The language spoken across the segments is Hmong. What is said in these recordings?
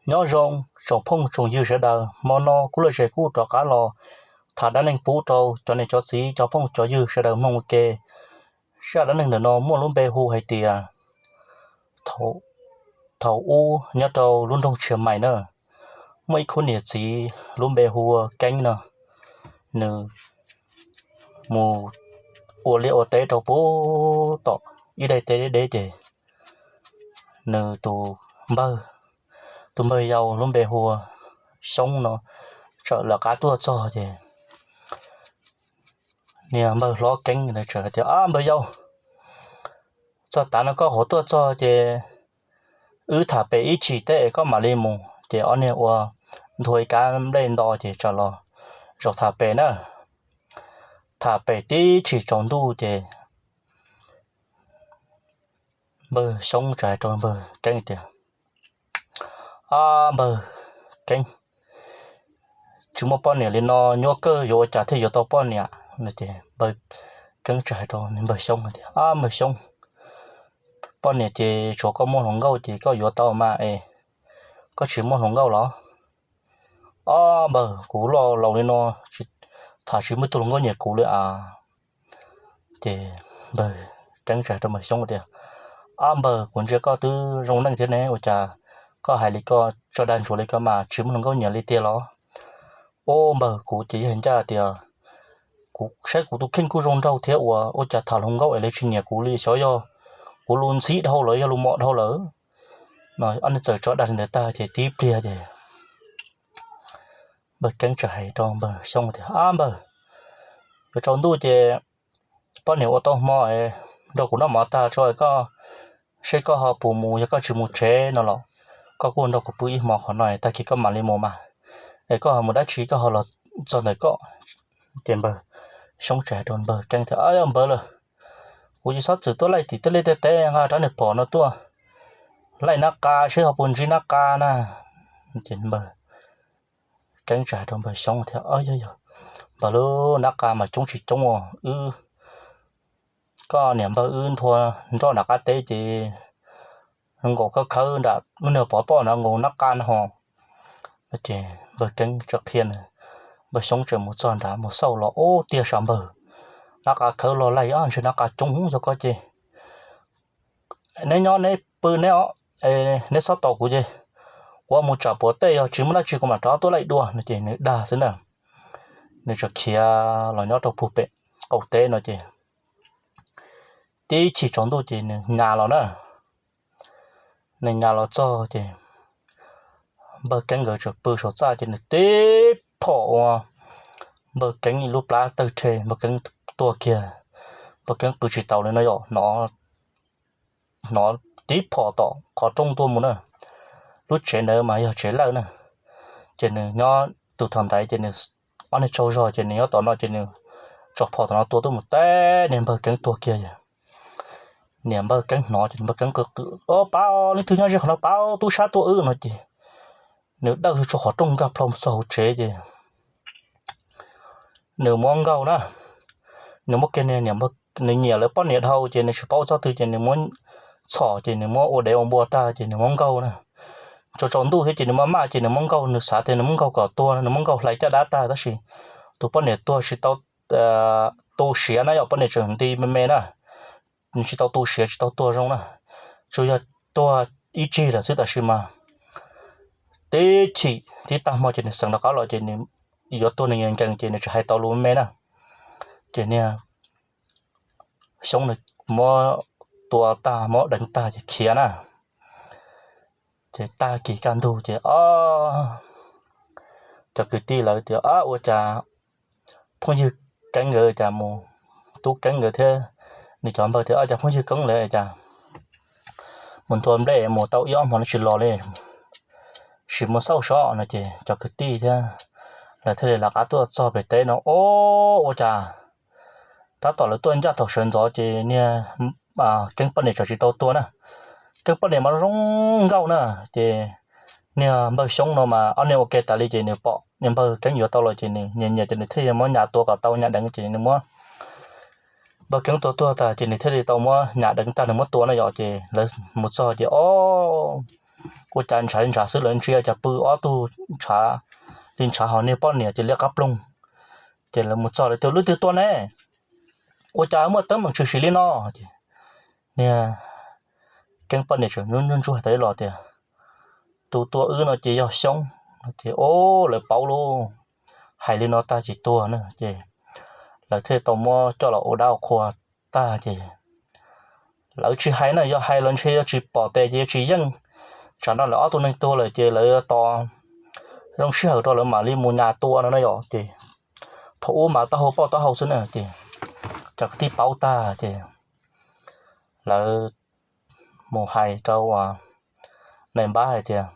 Nyob zoo tsoom phooj tsoom ywg sawv daws, hmo no kuv lom zem kuj rov qab los tham dab neeg pub rau cov niam cov txiv cov phooj cov ywg sawv daws mloog ua ke. Zaj dab neeg ntawm no muaj lub npe hu hais tias thaum ub nyob rau lub nroog Tshias Mais na, muaj ib khub niam txiv lub npe hu ua Keeb no, nws mus ua liaj ua teb rau puag tom ib daim teb deb deb ces nws tus npawg, tus npawg yau lub npe hu ua Xyoob no txawm lawv qab tuaj txog ces niag npawg hlob Keeb ntawd txawm hais tias, Ab npawg yau, txog tav no koj qhuav tuaj txog ces wb tham pem ib chim teb es koj mam li mus. Ces ob niag ua nthua ib kab nplej nto ces txawm los zaum tham pem na. Tham pem tib chim tsaus ntuj ces npawg Xyoob txawm hais rau npawg Keeb tias, Ab npawg Keeb, tsis muaj poj niam li no nyuaj kawg yuav ua cas thiaj yuav tau poj niam no. Ces npawg Keeb txawm hais rau npawg Xyoob tias, Ab npawg Xyoob, poj niam ces tsuav koj muaj hluas nkauj ces koj yuav tau mas es koj tsis muaj hluas nkauj los? Ob npawg, kuv loj laus li no tham tsis muaj ib tug hluas nkauj nyiam kuv li as. Ces npawg Keeb txawm hais rau npawg Xyoob tias, Ab npawg, kuv ntsia koj twb zoo neej thiab ne, ua cas koj hais li koj tso dag ntsuav li koj mas tsis muaj hluas nkauj nyiam li tiag los? Ub npawg, kuv ces yog ncaj tias kuv saib kuv tus kheej kuj zoo nraug thiab uas ua cas tham hluas nkauj es lawv tsis nyiam kuv li, xyov yog kuv lus ntxhib dhau lawm yog lus mom dhau lawm. No ob niag txawm tso dag li ntawd tag ces tib pliag ces npawg Keeb txawm hais rau npawg Xyoob tias, Ab npawg, yuav tsaus ntuj ces poj niam ua tau hmo nrog kuv noj mov tag tso koj, seb koj ho puas mus, yog koj tsis mus tsev no los koj kuj nrog kuv pw ib hmo qhov no tag kis koj mam li mus mas, es koj ho mus dab tsi koj ho los txog ntawm koj? Ces npawg Xyoob txawm hais rau npawg Keeb tias, Ab npawg lauj, kuv tsis txhob txwm tuaj laij tim tej liaj tej teb, nqa rab niag phom no tuaj laij nab qa seb ho puas ntsib nab qa na. Ces npawg Keeb txawm hais rau npawg Xyoob tias, Yog yog npawg lauj, nab qa mas coob tsis coob os, wb, koj niam npawg wb nthua nroj nram qab teb ces nkaus khawb khawb nram lub niag pov toj na nkaus nab qa no ho. Ces npawg Keeb txawm qhia npawg Xyoob txawm mus txog nrad mus xauj los ub tiag sas npawg, nab qa khawb los laij ob ntshe nab qa coob yog koj ces neb nyob neb pw neb os, neb txhob tos kuv ces kuv mus tsam puav tej yog tsis muaj dab tsi kuv mam rov tuaj laij dua no ces nws dag xwb na. Nws txawm khiav los nyob rau puag pem qaum teb no ces tib chim tsaus ntuj ces nws nyas los na. Nws nyas los txog ces npawg Keeb nkawd tseem pw saum txaj ces nws tib phom ua npawg Keeb lub plab tawg rhe, npawg Keeb tuag kiag. Npawg Keeb qw tsis taus li no yom, hnov tib phom tom qhov rooj tuaj mus na. Lub tsev ntawd mas yog tsev lawj na, ces nws nyob tus thaum ntaiv ces nws ob niag tsaug zog ces nws nyob tom no ces nws tso phom tom no tua tuaj mus teb niag npawg Keeb tuag kiag. Niam npawg Keeb hnov ces npawg Keeb qw qw, Pab, leej twg nyob ze qhov no pab, tub sab tuaj wb no ces nws dawj tsuag qhov rooj nkag plho mus txog hauv tsev ces nws muab nkaug na. Nws muab kiag niag, nws nyiam lawv poj niam dhau ces nws tsis paub ua txoj twg ces nws muab txhom ces nws muab ua dev ua npua tag ces nws muab nkaug na. Tsaus tsaus ntuj thiab ces nws maj maj ces nws muab nkaug, nws xav tias nws muab nkaug kom tuag, nws muab nkaug hlais caj dab tag tab sis tus poj niam tuag tsis tau tu siav na yom, poj niam tseem nti me me na, nws tsis tau tu siav tsis tau tuag zoo na, tsuas yog tuag ib tsig lawm xwb tab sis mas tib chim tib tag hmo ces nws xeev rov qab los ces nws yuav tuag nws nkees nkees ces nws tseem hais tau lus me me na. Ces niag Xyoob nws muab tua tag muab deev tag ces khiav na. Ces tag kis kaj ntug ces ob cov kwv tij lawv tias, Ab, ua cas phooj ywg Keeb nkawd cas mus, tub Keeb nkawd thiab nws cov npawg tias, Ab, cas phooj ywg Keeb lawv cas mus nthua nplej mus tau ib ob hmo no tsis los li, sim mus xauj sob no. Ces cov kwv tij thiab lawv thiaj li lawv qab tuaj txog pem teb no, Ob, ua cas tab tom lawv tuaj ncaj thaum sawv ntxov ces niag Keeb poj niam tseem tsis tau tuag na. Keeb poj niam mas zoo nkauj na. Ces niag npawg Xyoob no mas ob niag ua ke tas li ces nws pom niag npawg Keeb yuav tau los ces nws nyiam nyiam ces nws thiaj li muab nyas tua kom tau nyas deev ces nws muab npawg Keeb tua tuag tag ces nws thiaj li tau muab nyas deev tag nws muab tua na yom. Ces lawv mus txog ces ob ua cas ntshav li ntshav xwb lawv ntsia cas pw ob tug ntshav li ntshav ho niag poj niam ces liab qab ploog. Ces lawv mus txog lawv tias, Leej twg tua ne? Ua cas muaj teeb meem tshwm sim li no? Ces niag Keeb poj niam tseem ntsuj ntsuj hais tau ib los tias, Tus tua wb no ces yog Xyoob. Ces o, lawv paub lauj, hais li no tag tsis tuag na. Ces lawv thiaj tau muab coj los ua dab ua qhua tag ces lawv tsis hais na, yog hais los ntshe yuav tsis pom tes ces yuav tsis yeej. Tsam no lawv ob tug neeg tuag lawm ces lawv tos zoo sij hawm rau lawv mam li mus nyas tua no na yom. Ces thaum ub mas taub hau pauj taub hau xwb na ces cov kwv tij paub tag ces lawv mus hais rau nais npab hais tias,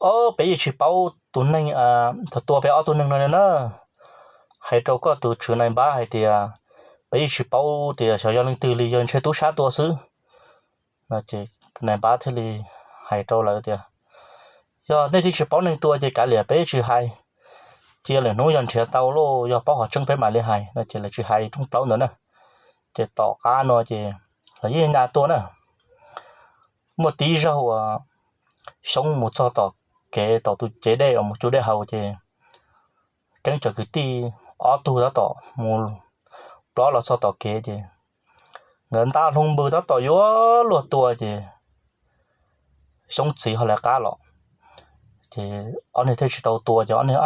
Ob, peb yeej tsis paub tus neeg tau tua peb ob tug neeg no li na. Hais rau koj tus tswv nais npab hais tias, Peb yeej tsis paub tias xyov yog leej twg li, yog ntshe tub sab tua xwb. Nais npab thiaj li hais rau lawv tias, Yog nej tsis paub neeg tua ces kav liam peb tsis hais, cia lwm hnub yog nrhiav tau lauj, yog paub qhov tseeb peb mam li hais no. Ces lawv tsis hais rooj plaub ntawd na. Ces tom qab no ces lawv yeej nyas tua na. Muaj tib zaug uas Xyoob mus txog tom kev tom tus cev dej uas mus cug dej haus ces Keeb cov kwv tij ob tug tab tom mus plob los txog tom kev ces nkawd nta hlo npws tab tom yuav luag tua ces Xyoob txiv ho lawv qab los. Ces ob niag thiaj tsis tau tua ces ob niag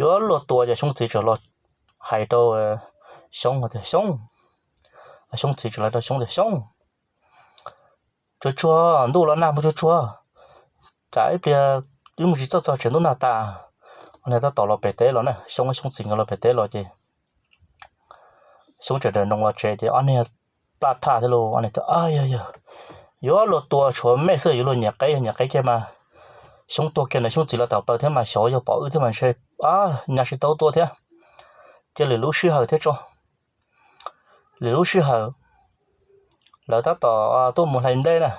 yuav luag tua ces Xyoob txiv txawm los hais rau Xyoob tias, Xyoob, Xyoob txiv txawm hais rau Xyoob tias, Xyoob, tsuag tsuag, ntuj los nag mus tsuag tsuag, tsam ib pliag wb mus tsis txog tsev ntuj nag tas. Ob niag tab tom los pem teb los na, Xyoob, Xyoob txiv nkawd los pem teb los ces Xyoob tseem nrawm nroos los tsev ces ob niag plaj thaj thiab lauj. Ob niag tias, Yog, yuav luag tua tshuav me xwb, yuav luag nyiam qeb, yog nyiam qeb kiag mas Xyoob tua kiag ntawd Xyoob txiv los tawm plaws thiab mas xyov yog pom wb thiab mas ntshe nyas tsis tau tua thiab. Cia lwm lub sij hawm thiab tso. Lwm lub sij hawm lawv tab tom tuaj mus hlais nplej na.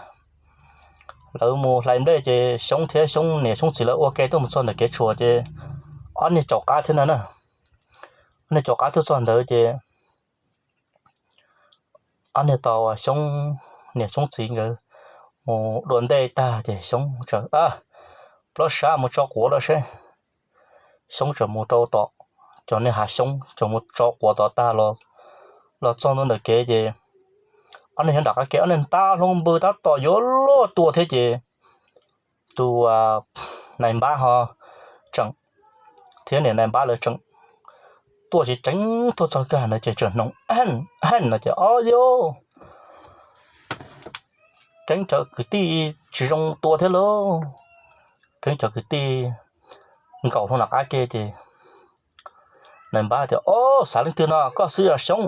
Lawv mus hlais nplej ces Xyoob thiab Xyoob niam Xyoob txiv lawv ua ke tuaj mus txog ntawm kev tshuam ces ob niag caum qab thiab no na. Ob niag caum qab tuaj txog ntawd ces ob niag tau Xyoob niam Xyoob txiv nkawd mus dua ntej tag ces Xyoob txawm, Plob sab mus tso quav los seb. Xyoob txawm mus rau tom cov niag hav xyoob, txawm mus tso quav tod tag los, los txog ntua ntawm kev ces ob niag nyob nram qab kev ob niag nta hlo npws tab tom yuav luag tua thiab ces tus nais npab ho tseem, thiab niam nais npab lawv tseem tuaj ces Keeb tuaj txog kag ntawd ces tseem hnoos, Eej, eej no ces ob yog Keeb cov kwv tij tsis zoo tua thiab lauj. Keeb cov kwv tij nkaum hlo nram qab kev ces nais npab tias, Ob, xav leej twg no, koj xwb yog Xyoob?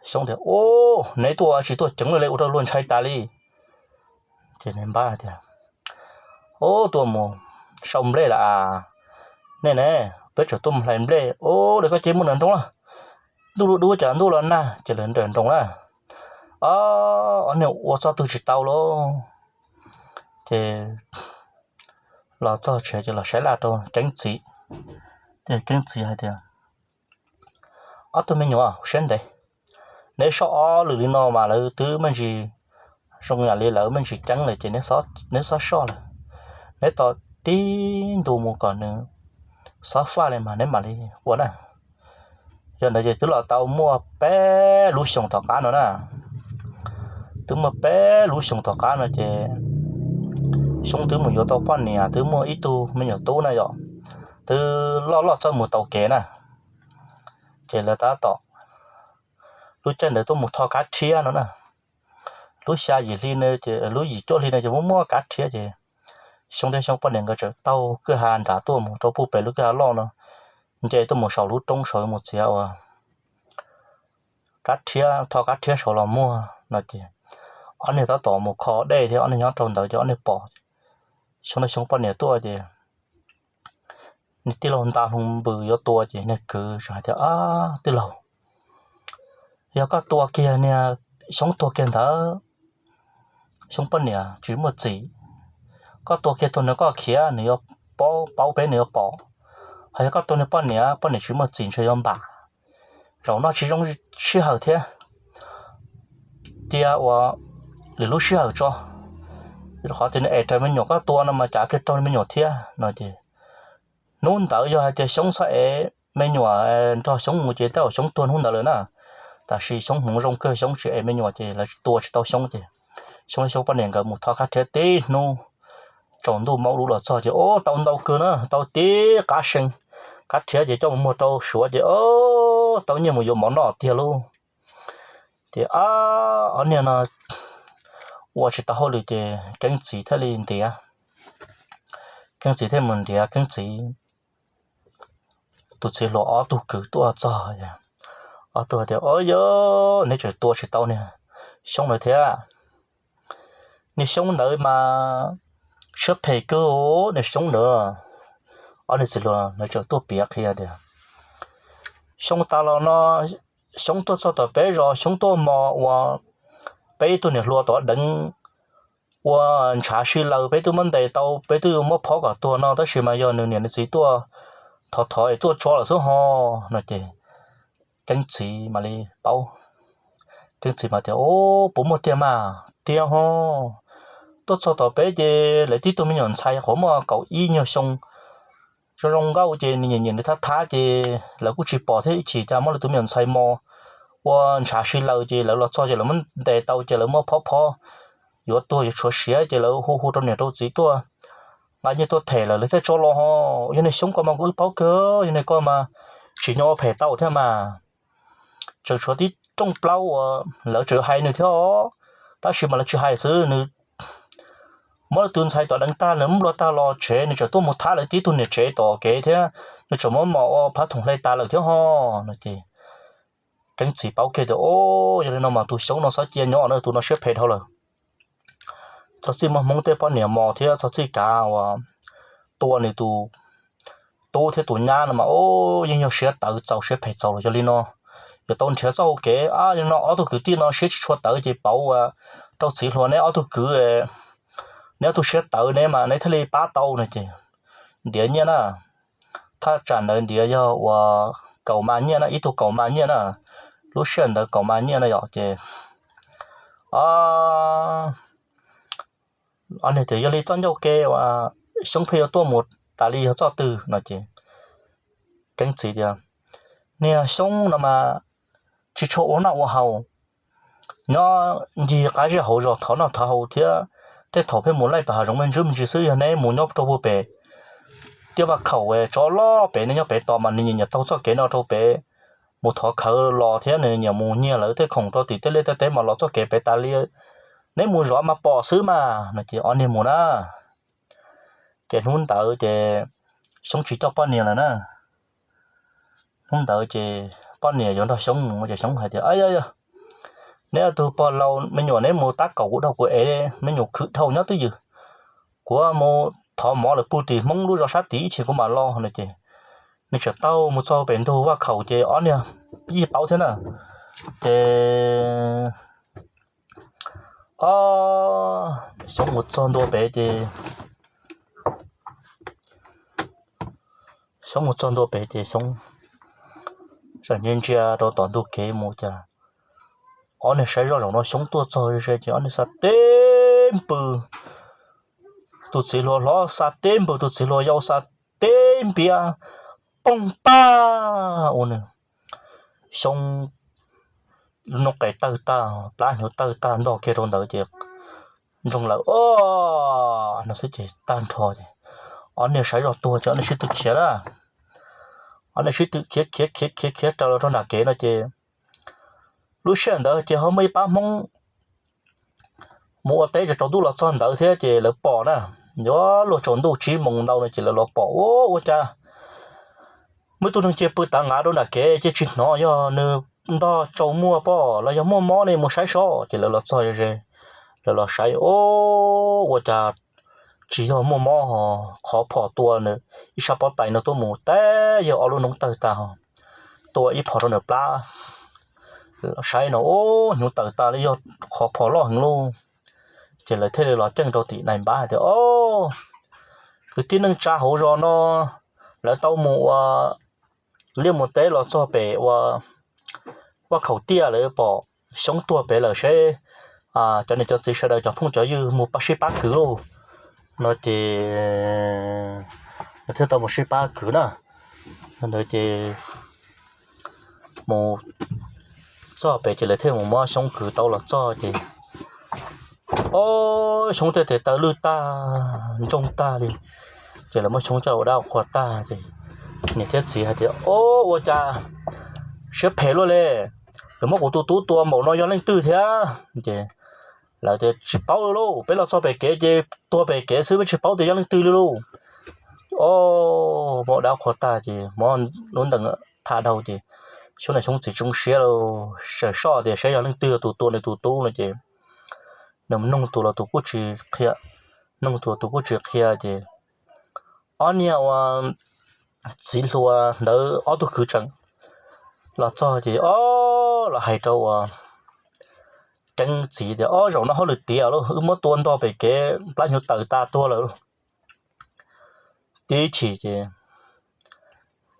Xyoob tias, Ob, neb tuaj tsis tuaj ceev li, ua rau luag ntshai tas li. Ces nais npab tias, Ob, tuaj mus sau nplej lawm a, nej ne, peb tseem tuaj mus hlais nplej. Ob, lawv koj ces mus nrawm nroos lawm, ntuj lub dub cas ntuj los nag ces lawv nrawm nroos na. Ob, ob niag ua txoj twg tsis tau lauj. Ces los txog tsev ces los saib laj rau Keeb txiv. Ces Keeb txiv hais tias, Ob tug me nyuam, seb ntev, neb soj ob lwm li no mas lawv twb me ntsis zoo yam li lawv me ntsis ceeb lawm ces neb txhob soj lawm. Neb tos tib ntu mus kom nws xob faj li mas neb mam li ua na. Yog ntawd ces twb los tau muaj peb lub xyoos tom qab no na. Twb muaj peb lub xyoos tom qab no ces Xyoob twb mus yuav tau poj niam, twb muaj ib tug me nyuam tub na yom, twb loj loj txawj mus taus kev na. Ces lawv tab tom, lub caij ntawd tuaj mus tho kab rhiab no na. Lub xya yim hli, lub yim cuaj hli no ces muaj muaj kab rhiab ces Xyoob thiab Xyoob poj niam nkawd txawm taug kwj ha nram tuaj mus rau puag pem lub kwj ha loj no, nce tuaj mus saum lub roob saud mus txiav ua kab rhiab, tho kab rhiab saud los muag no ces ob niag tab tom mus kho dej thiab ob niag nyob rau ntawd ces ob niag pom Xyoob thiab Xyoob poj niam tuaj ces niag tij laug nta hlo npws yuav tua ces niag kwv txawm hais tias, Tij laug, yog koj tua kiag niag Xyoob tuag kiag ntawd, Xyoob poj niam tsis muaj txim, koj tua kiag tus nws koj khiav nws yuav paub peb nws yuav pom. Ho yog koj tua nws poj niam, poj niam tsis muaj txim ntshe yuav npam. Zaum no tsis zoo sij hawm thiab, cia ua lwm lub sij hawm tso. Qhov tias nws ev raws me nyuam koj tua no mas cas pliag raug me nyuam thiab no ces hnub ntawd yog hais tias Xyoob txhob ev me nyuam nrog Xyoob mus ces tej zaum Xyoob tuag hnub ntawd lawm na. Tab sis Xyoob hmoov zoo kawg, Xyoob tsis ev me nyuam ces lawv tua tsis tau Xyoob ces Xyoob thiab Xyoob poj niam nkawd mus thov khab thiab tib hnub tsaus ntuj maub dub los txog ces ua tau ntau kawg na, tau tib qab seev, khab thiab ces coj mus muag rau Suav ces tau nyiaj mus yuav mov noj tiag lauj. Ces ob niag no ua tsis tau hauj lwm ces Keeb txiv thiaj li ntiav, Keeb txiv thiaj mus ntiav Keeb txiv tus txiv hluas ob tug kwv tuaj txog. Ob tug tias, Au yog neb tseem tua tsis tau niag Xyoob ntawd thiab. Niag Xyoob ntawd mas siab phem kawg, niag Xyoob ntawd. Ob niag txiv hluas ntawd tseem tuaj piav qhia tias, Xyoob tas los no, Xyoob tuaj txog tom peb zos, Xyoob tuaj mos ua peb ib tug niam hluas tod deev ua ntshav si laws, peb twb muab ntes tau, peb twb muab phob kom tuag no, tab sis mas yog nws niam nws txiv tuaj thov thov es tuaj tso lawm xwb ho no ces Keeb txiv mam li paub. Keeb txiv mas tias, Au, puas muaj tiag mas? Tiag ho. Tuaj txog tom peb ces lawv tib tug me nyuam ntxhais qhuav muaj kaum ib nyuag xyoo zoo zoo nkauj ces nws nyiam nyiam nws thab thab ces lawv kuj tsis pom thiab, ib chim cas muab lawv tus me nyuam ntxhais mos ua ntshav si laws ces lawv los txog ces lawv muab ntes tau ces lawv muab phob phob yuav tuag yuav tshuav siav ces lawv hu hu rau niam rau txiv tuaj nqa nyiaj tuaj them lawm lawv thiaj tso los ho. Yog niag Xyoob ko mas kuv wb paub kawg, yog niag ko mas tsim nyog ua phem tau thiab mas. Tseem tshuav tib rooj plaub uas lawv tseem hais nws thiab os, tab sis mas lawv tsis hais xwb, nws muab lawv tus ntxhais tom deev tag, nws muab nplua tag los tsev, nws tseem tuaj mus thab lawv tib tug niam tsev tom kev thiab, nws tseem muab mos ua phab thoom hle tas lawm thiab ho no ces Keeb txiv paub kiag tias, Au, yog li no mas tus Xyoob no txhob cia nyob na, tus no siab phem dhau lawm. Txog txij muaj Hmoob tej poj niam mos thiab txog txij kav uas tua nws tus tub thiab tus nyab no mas, au, yeej yog siab tawv txaus siab phem txaus los. Yog li no yuav tau nrhiav txoj hau kev, yog li no ob tug kwv tij no siab tsis tshua tawv ces pauv ua rau txiv hluas neb ob tug kwv, neb ob tug siab tawv neb mas neb thiaj li pab tau no ces ntiav nyiaj na. Thaj tsam ntawd ntiav yog uas kaum ma nyiaj na, ib tug kaum ma nyiaj na. Lub sij hawm ntawd kaum ma nyiaj na yom ces ob niag tias, Yog li txoj ncauj ke uas Xyoob pheej yuav tuaj mus tas li yog txoj twg no ces Keeb txiv tias, Niag Xyoob no mas tsis tshua ua noj ua haus, nyob ncig qab zej hauv zos thov noj thov haus thiab. Tej thaum pheej mus laij pem hav zoov me ntsis me ntsis xwb, yog neb mus nyob rau puag pem tiaj vaj khaum tsov loj pem, neb nyob pem tos mas nws nyiam nyiam taug txoj kev no rau pem mus thov khawv los thiab, nws nyiam mus nyiag lawv tej khoom rau tim tej liaj tej teb mas los txoj kev pem tas li, neb mus zov mas pom xwb mas no ces ob niag mus na. Ces hnub ntawd ces Xyoob tsis coj poj niam lawm na. Hnub ntawd ces poj niam yuav nrog Xyoob mus ces Xyoob hais tias, Yog neb ob tug pog laus me nyuam neb mus tab kaum kuv dhau, kuv ev me nyuam khwv dhau nyob twj ywm, kuv mus thov mov lawm puag tim Hmoob lub zos sab tid ib chim kuv mam los no ces nws tseem taug mus txog pem ntug vaj khaum ces ob niag yeej paub thiab na. Ces ob Xyoob mus txog ntua pem ces Xyoob mus txog ntua pem ces Xyoob tseem ntsia ntsia rau tom ntug kev mus cas ob niag saib zoj zaum no Xyoob tuaj txog ze ces ob niag xa teb npws tus txiv hluas hlob, xa teb npws tus txiv hluas yau, xa teb npiav poog pag ua nws Xyoob noob qes tawg tag, plab hnyuv tawg tag ntog kiag rau ntawd ces ntsoog lawm os no xwb ces tag nrho ces ob niag saib zoj tuag ces ob niag sib tw khiav na. Ob niag sib tw khiav khiav khiav khiav khiav raws los rau nram kev no ces lub sij hawm ntawd ces ho muaj ib pab Hmoob mus ua teb tsaus ntuj los txog ntawd thiab ces lawv pom na. Yuav luag tsaus ntuj tsib moos ntau no ces lawv los pom, ua cas muaj ib tug neeg cia pw tav nqav rau nram kev ces tsis hnov yog nws ntog tsaus muag pob los yog muaj mob ne, mus saib sob. Ces lawv los txog ze, lawv los saib, ua cas tsis yog muaj mob ho, qhov phom tua nws ib sab pob tais no tuaj mus teb yawg ob lub noob tawg tag ho, tua ib phom rau nws plab. Saib no ua hnyuv tawm tas li, yog qhov phom loj heev lauj. Ces lawv thiaj li los ceeb rau tim nais npab hais tias, Au, kwv tij neej tsa hauv zos no lawv tau mus ua liaj mus teb los txog pem ua vaj khaum tiaj, lawv pom Xyoob tuag pem lawm seb cov niam cov txiv sawv daws cov phooj cov ywg mus pab sib pab kwv lauj no ces lawv thiaj tau mus sib pab kwv na. Ntawd ces mus txog pem ces lawv thiaj mus muab Xyoob kwv tau los txog ces, o, Xyoob thiaj tes taw lwj tag ntsoog tag li. Ces lawv muab Xyoob coj ua dab qhua tag ces niam thiab txiv hais tias, o, ua cas siab phem luaj li, yuav muab kuv tus tub tua npaum no yog leej twg thiab? Ces lawv tias tsis paub li lauj, peb los txog pem kev ces tuag pem kev xwb, peb tsis paub tias yog leej twg li lauj. O, muab dab qhua tag ces muab lub ntees tham dhau ces Xyoob niam Xyoob txiv tsis zoo siab, sawm soj tias saib yog leej twg tus tua nws tus tub no ces nws nug tus los tus kuj tsis qhia, nug tus tus kuj tsis qhia ces ob niag ua txiv hluas ntawd ob tug kwv tseem los txog ces o, los hais rau ua Keeb txiv tias, o, zaum no hauj lwm tiav lauj, wb muab tua ntog pem kev plab hnyuv tawm tas tuag lawm. Tib chim ces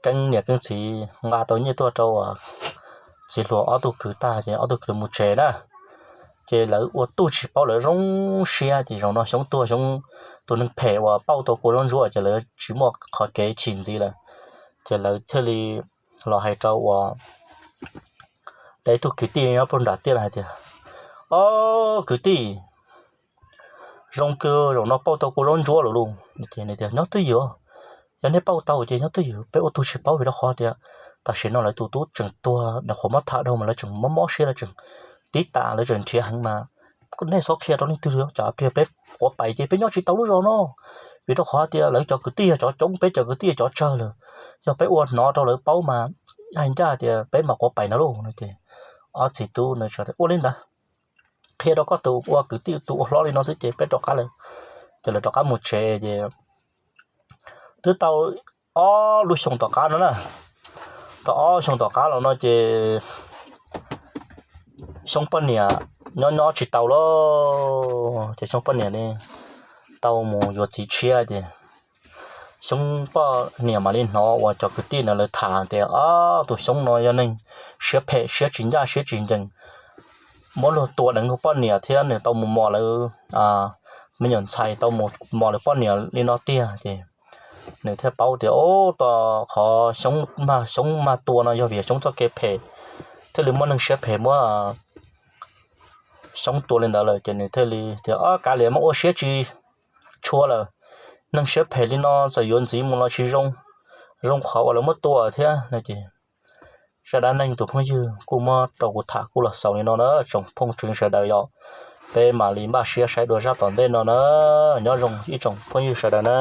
Keeb niam Keeb txiv nqa tau nyiaj tuaj rau ua txiv hluas ob tug kwv tag ces ob tug kwv mus tsev na. Ces lawv ua tub tsis paub, lawv zoo siab ces zaum no Xyoob tuag, Xyoob tus neeg phem uas pauj tau kua zaub ntsuab ces lawv tsis muaj qhov kev chim ntxiv lawm. Ces lawv thiaj li los hais rau ua lawv ib tug kwv tij nyob puag nram tiaj hais tias, o, kwv tij, zoo kawg zaum no pauj tau kua zaub ntsuab lawm lauj. Nws tias nyob twj ywm, yog nej pauj tau ces nyob twj ywm, peb ua tub tsis paub vim rau qhov tias tam sim no lawv tus tub tseem tuag, nyuam qhuav muab tham dhau mas lawv tseem mob mob siab, lawv tseem tib tas, lawv tseem nrhiav heev mas nej txhob qhia rau leej twg li, tsam pliag peb quav pais ces peb nyob tsis tau lub zos no. Vim rau qhov tias lawv cov kwv tij yog cov coob, peb cov kwv tij yog cov tsawg lawm, yog peb ua hnov rau lawv paub mas hais ncaj tias peb mam quav pais no lauj. Ob txiv tub ua li ntawd, qhia rau koj tus ua kwv tij tus ua hlob li no xwb ces peb rov qab lawm. Ces lawv rov qab mus tsev ces twb tau ob lub xyoo tom qab no na, tau ob xyoo tom qab los no ces Xyoob poj niam nyob nyob tsis tau lawm ces Xyoob poj niam li tau mus yuav txiv tshiab ces Xyoob poj niam mam li hnov uas cov kwv tij na lawv tham tias, o, tus Xyoob no yog neeg siab phem, siab tsis ncaj siab tsis ncees, muab luag tua deev luag poj niam thiab nws tau mus mos lawv me nyuam ntxhais, tau mus mos lawv poj niam li no tiag ces nws thiaj paub tias, o, tos qhov Xyoob mag tua no yog vim Xyoob txoj kev phem, thiaj li muaj neeg siab phem muab Xyoob tua li ntawd lawm ces nws thiaj li tias, o, kav liam, muab ua siab tsis tshua lawm, neeg siab phem li no txawm yuav ntxiv mus los tsis zoo, zoo qhov uas lawv muab tua thiab no ces zaj dab neeg tus phooj ywg kuj muab rau kuv tham kuj los xaus li no na tsoom phooj ywg sawv daws yom. Peb mam li npaj siab saib dua zaj tom ntej no na. Nyob zoo ib tsoom phooj ywg sawv daws na.